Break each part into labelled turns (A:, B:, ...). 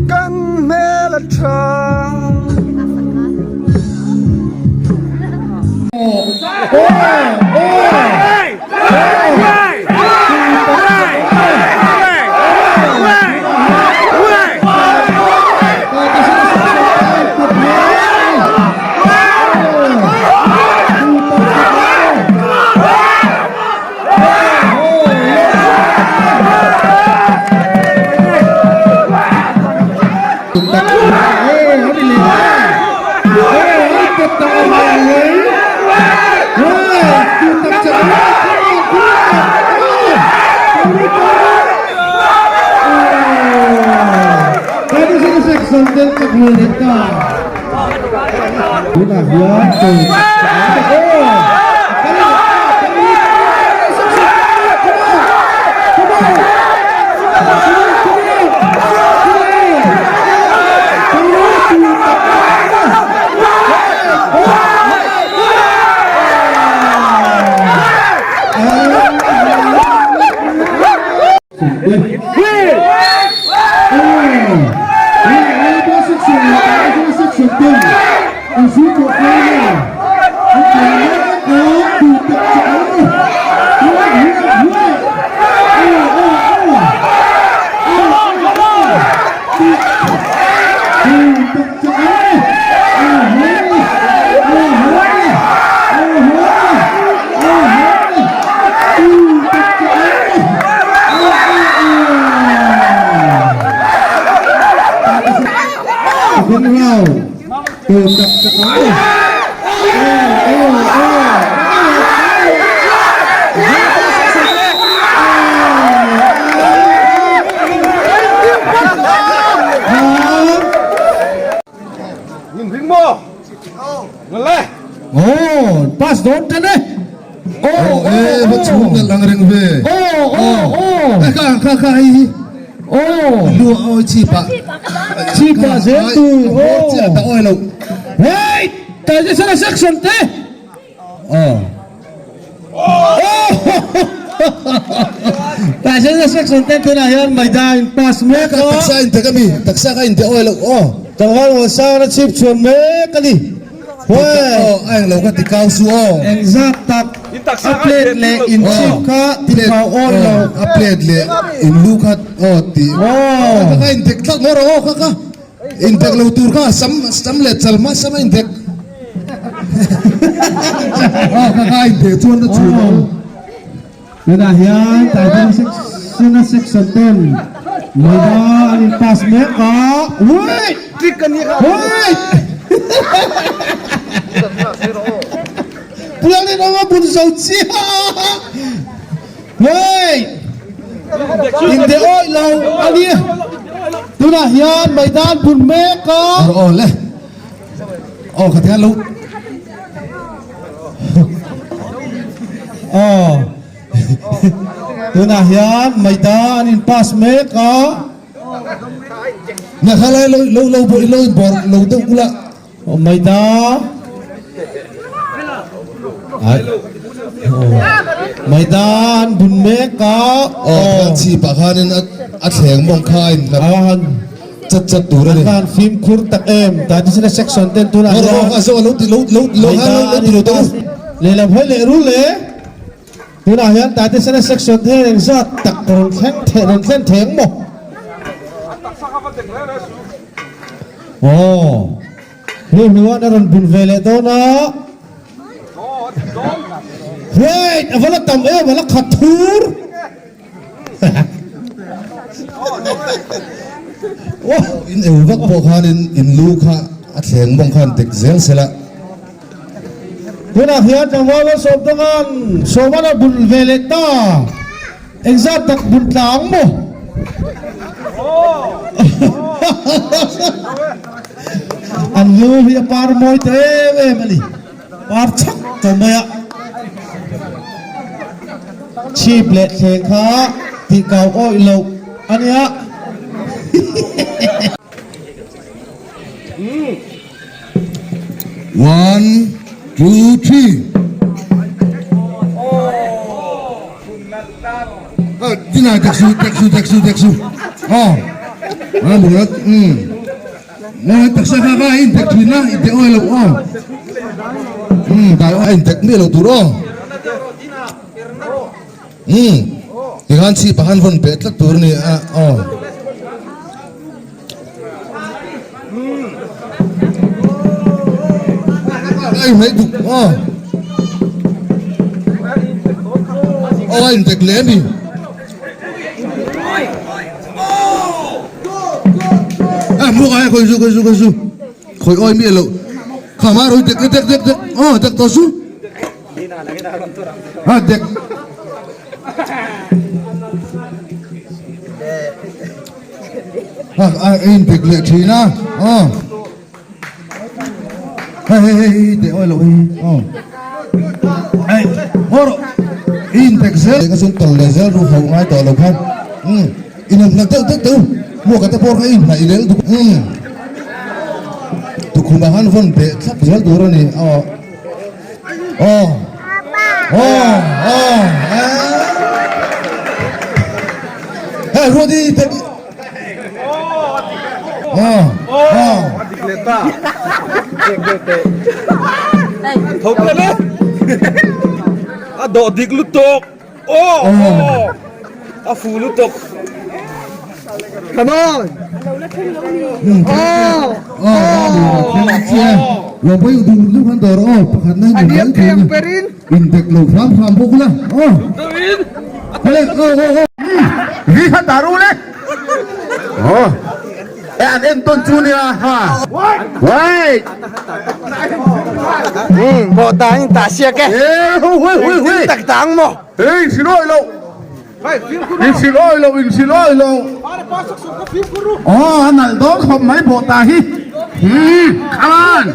A: Kan hmel a tha.
B: Pass dawn tan e.
C: Oh, eh, va chhung nalh ang reng ve.
B: Oh, oh, oh.
C: Eh, kha, kha, kha, hei hi.
B: Oh.
C: Lu oi chi pa.
B: Chi pa zel tu.
C: Oh. Chi ta oi lo.
B: Hey, ta je sana section te.
C: Oh.
B: Oh. Ta je sana section te tuna hian maidan in pass mek a.
C: Taksa in te ka mi, taksa ka in te oi lo. Oh.
B: Tlangval Muansanga na chhip chhuan mek a ni.
C: Aw a englo ka ti kau su aw.
B: Engzat tak a plate leh in chhip kha ti kau awi lo.
C: A plate leh in lu kha aw ti. Kha kha in dek thlak maw rawh aw kha kha in dek lo tur kha sam sam leh chal hma sam a in dek. Aw kha kha in dek chuan ka chhun aw.
B: Tunah hian Titan section a section ten Maida an in pass mek a. Wait! Wait! Pulalin awm a bun zo chiah a. Wait! Inte awih lo a ni. Tunah hian Maida an bun mek a.
C: Aw le. Aw ka tiang lo.
B: Aw tunah hian Maida an in pass mek a.
C: Na kha lai lo lo lo bo lo in bor lo deuh kula.
B: Aw Maida. Ai. Maida an bun mek a.
C: Aw chi pa khanin a thleng mawng kha in
B: han
C: Chat chat tur a ni.
B: An van fimkhur tak em. Tah chu sila section ten tunah hian.
C: Aw a zo a lo ti lo lo lo lo ti lo tawh.
B: Lehlam hawi leh rul le. Tunah hian Taitesena section te hian engzat tak rawn thleng thei rawn thlen thei ang maw? Aw, Hluhlua'n a rawn bun ve leh dawn a. Wait, a va la tam em, a la khat thur.
C: In eu vak pawh khanin in lu kha a thleng bawng khan dek zel sela.
B: Tunah hian tlangval rual sawm dawnga'n sawman a bun ve leh ta. Engzat tak bun tla ang maw? An lu hi a par mawi ta em em a ni. Par chhak tawh mai a. Chhip leh thleng kha tih kau awih loh a nia.
C: One, two, three. Tina tek su, tek su, tek su, tek su. Oh. Ah, bulat. Mawi taksa kha kha in tek thin a, in tek awih lo aw. Umm dai a in tek miah lo tur aw. Umm tikhan chhip ah khan vawn peh tlat tur a ni a aw. A inhnaih duk aw. Aw a in tek leh a ni. A hmuak ai khawi zu khawi zu khawi zu khawi awi mi lo kha ma roi dek dek dek dek aw dek tawh su ha dek ha a in dek leh thin a aw Hei hei hei hei teh awi loh hi aw hei haw rawh i inpek zel ka chuan tawlh leh zel ru ho ngai tawh lo kha umm inawm hlat deuh deuh teu hmuaka te pawh kha i inhnaih lel duk umm tukhumah khan vawn beh thlap zel tur a ni aw aw aw aw hei ruati tek
A: A dawh dik lutuk aw a fu lutuk.
C: Come on.
A: An en tawn chu nia ha. Wait.
D: Bộ ta anh ta xe cái.
A: Hui hui hui.
D: Tak tang mo.
A: Ê xin lỗi lộ. In xin lỗi lộ, in xin lỗi lộ.
B: Aw a nalh dawn khawp mai bawh ta hi.
A: Come on.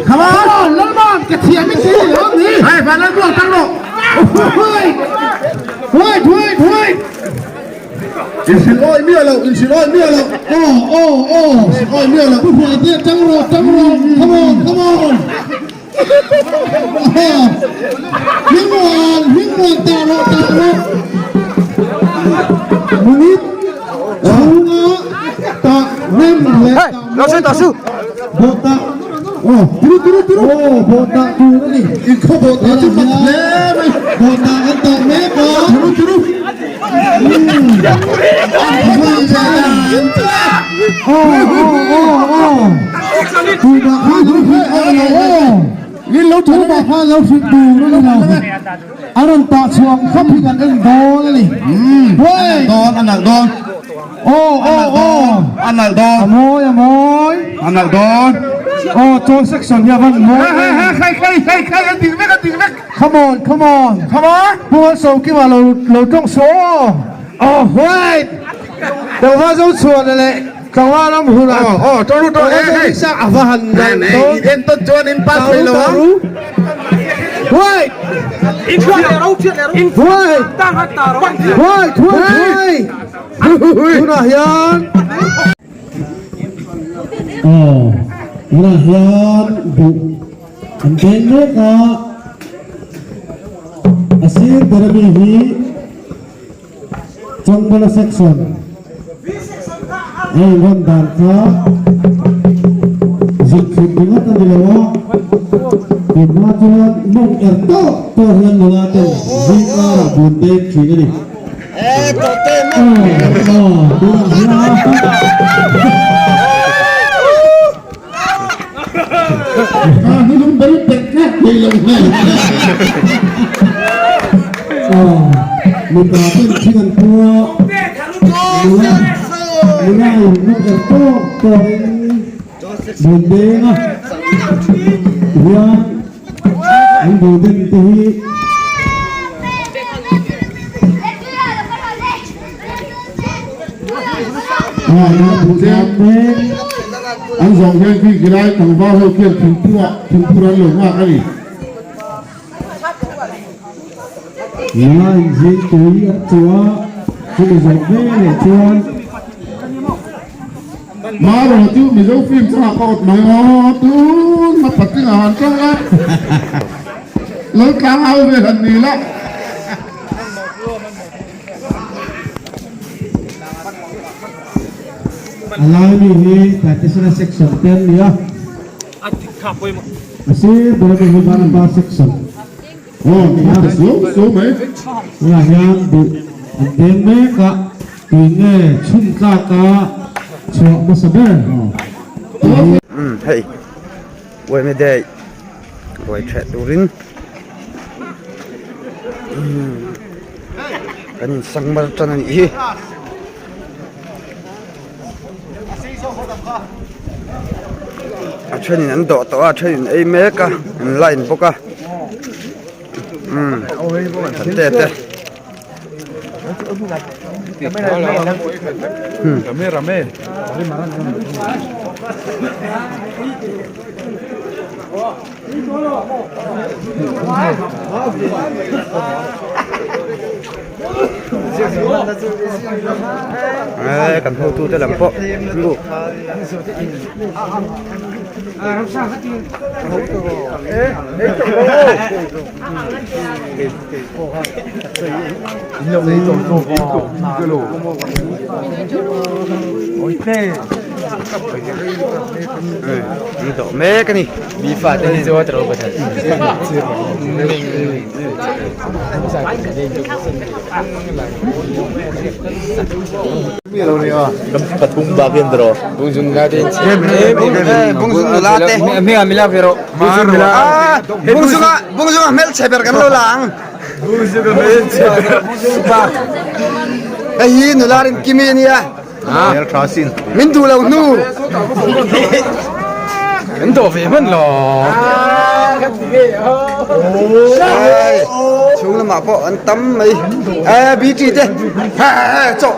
B: Come on. Lalman ka thiam i si lo ni.
A: Hey, van lal buang tang rawh.
B: Wait, wait, wait.
C: In hrilh awih miah lo, in hrilh awih miah lo.
B: Aw, aw, aw.
C: Hrilh awih miah lo.
B: Pu Hruaite, tang rawh, tang rawh. Come on, come on. Hmingmuan, Hmingmuan tah rawh, tah rawh. Minute chhunga tah nem leh tah mawi chu bawh tah. Aw,
C: Tiru, tiru, tiru.
B: Aw, bawh tah tur a ni.
C: In khaw bawh tah chu mak hle mai.
B: Bawh tah kan tah mek a.
C: Tiru, tiru.
B: A rawn tah chhuah ang khawp hi kan en dawn a ni.
C: Dawn a nalh dawn.
B: Aw aw aw.
C: A nalh dawn.
B: A mawi a mawi.
C: A nalh dawn.
B: Aw chaw section hi a van mawi.
A: Hei hei hei hei hei hei a dik vek a dik vek.
B: Come on come on.
A: Come on.
B: Pu Malsawmkima lo lo tawng suh aw. Aw wait. Tlangval zo chhuan leh tlangval ram hun ah.
A: Aw aw tawng ru tawng
B: Tlangval zo
A: hei.
B: hei a va han nalh dawn.
A: In en tawn chuan in pass thei lo ang.
B: Wait. Wait. Wait wait wait. Tunah hian. Aw tunah hian duh an beng mek a. A sir ber ami hi Chawngpala section a inrawn dan kha zuk thlun ringawt a ni lo a. Tunhma chuan mawng er tawk tawk hian nula ten zing karah bun deng thin a ni. Mipa ten thing an pu a, nula nula in mawng er tawk tawkin bun deng a hian an bul den te hi.
A: An zawh hian khi khilai tlangval ho khian thingpua thingpur an lo nghak a ni.
B: Nula inzing tui an chu a, chumi zawh ve leh chuan.
A: Marawh chu Mizo film chungah ka awt mai aw, tun hma patling a han tawng a, lo tlang au ve han ni la.
B: A lai mi hi Taitesena section te an ni a, a sir ber ami hi Vanapa section a ni a, tunah hian buh an deng mek a, tui nge chhun tlak a chhuah hmasa ber tih hi.
D: Hei Uaime Day ruai ṭheh turin kan insang mar ṭan a nih hi. A ṭhenin an dawh tawh a a ṭhenin ei mek a an line bawk a umm te te. Kan hotu te lam pawh lu An dawh mek a ni. Bungzunga hmelchhe ber kan lo la ang. Hei hi nula rin kimi a nia. Min duh lo hnu. Kan dawh ve hman lo. Chhung lamah pawh an tam mai. E BT te. He he chaw.